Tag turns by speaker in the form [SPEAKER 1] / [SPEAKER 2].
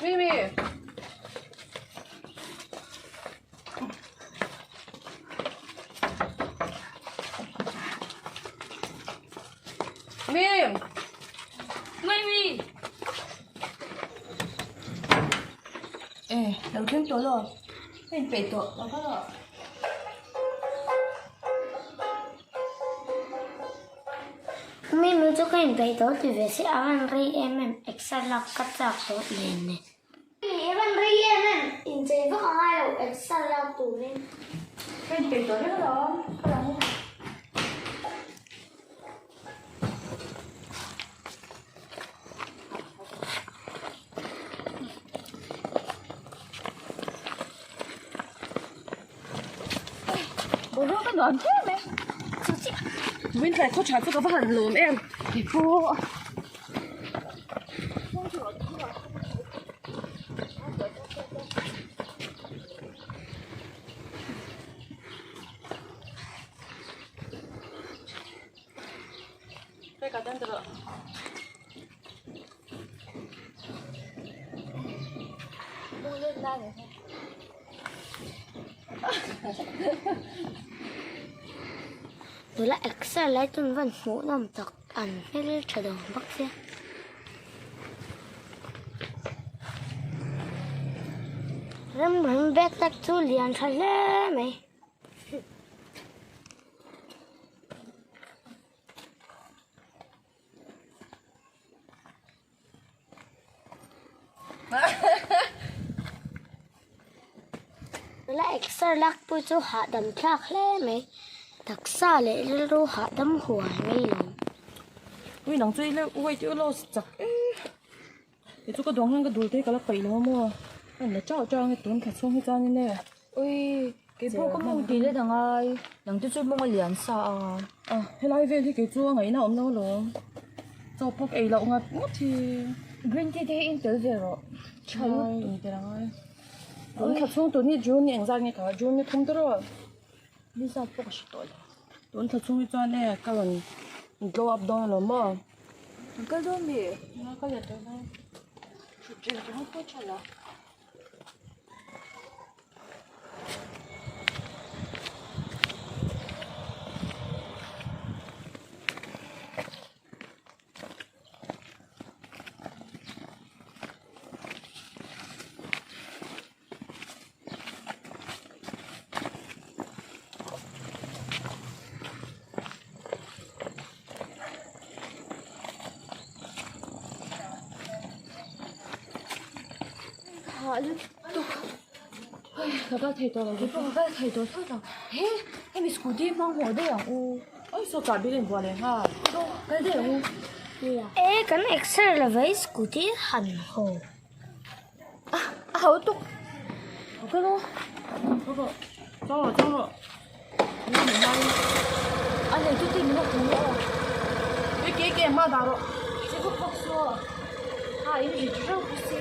[SPEAKER 1] Mimi. Mim.
[SPEAKER 2] Mimi.
[SPEAKER 1] E, lo thleng tawh lo. Ka inpeih tawh lo kal rawh.
[SPEAKER 2] Mimi chu ka inpeih tawh ti ve se a van rei em em exer lak ka chak tawh nen nen. A van rei em em inchei vak a ngai lo exer lak turin.
[SPEAKER 1] Ka inpeih tawh reng alawm ka lang. Boruak a nuam em e. Winter khaw tha chu ka va han lawm em. Keipawh.
[SPEAKER 2] Nula exer lai chuan van hmuh nawm tak an hmel tha dawm bawk sia. Ram ram bag tak chu lian tha hle mai. Nula exer lak pawh chu hahdam thlak hle mai taksa leh rilru hahdam huai mai lo.
[SPEAKER 1] Ui nang chu ila uai tih ulaw chak e kei chu ka duang hian ka dul te hi ka la paih lo a maw a in la chau chau ang e tun thla chhung hi chuan in e.
[SPEAKER 3] Ui kei pawh ka mawng tih let angai nang te chu mawng a lian sa a.
[SPEAKER 1] A helai vel hi kei chu a ngaihna awm lo alawm chaw pawh ka ei loh ngat ngawt hi.
[SPEAKER 3] Green tea te hi in tel ve rawh
[SPEAKER 1] tha lut in tel angai tun thla chhung tun hi June ni engzat nge ka June ni thum tawh
[SPEAKER 3] ni zat pawh ka hre tawh lo.
[SPEAKER 1] Tun thla chhung hi chuan e ka rawn glow up dawn alawm maw.
[SPEAKER 3] Kan kal dawn mi?
[SPEAKER 1] Nia ka let dawn a.
[SPEAKER 3] Thut reng chu pawh tha la.
[SPEAKER 1] Ka kal thei tawh lo
[SPEAKER 3] Ka kal thei tawh thlawt lo he hemi scooty hmang haw daih ang u
[SPEAKER 1] oi saw chahbi a inbuah leh nghal
[SPEAKER 3] kal daih ang u
[SPEAKER 2] E kan exer lovei scooty han haw.
[SPEAKER 3] A a hau tuk ka lo
[SPEAKER 1] Chau rawh chau rawh
[SPEAKER 3] a nei chu tin lo hu aw
[SPEAKER 1] ke ke ke hma dah rawh
[SPEAKER 3] che vak vak saw a in rit reuh si.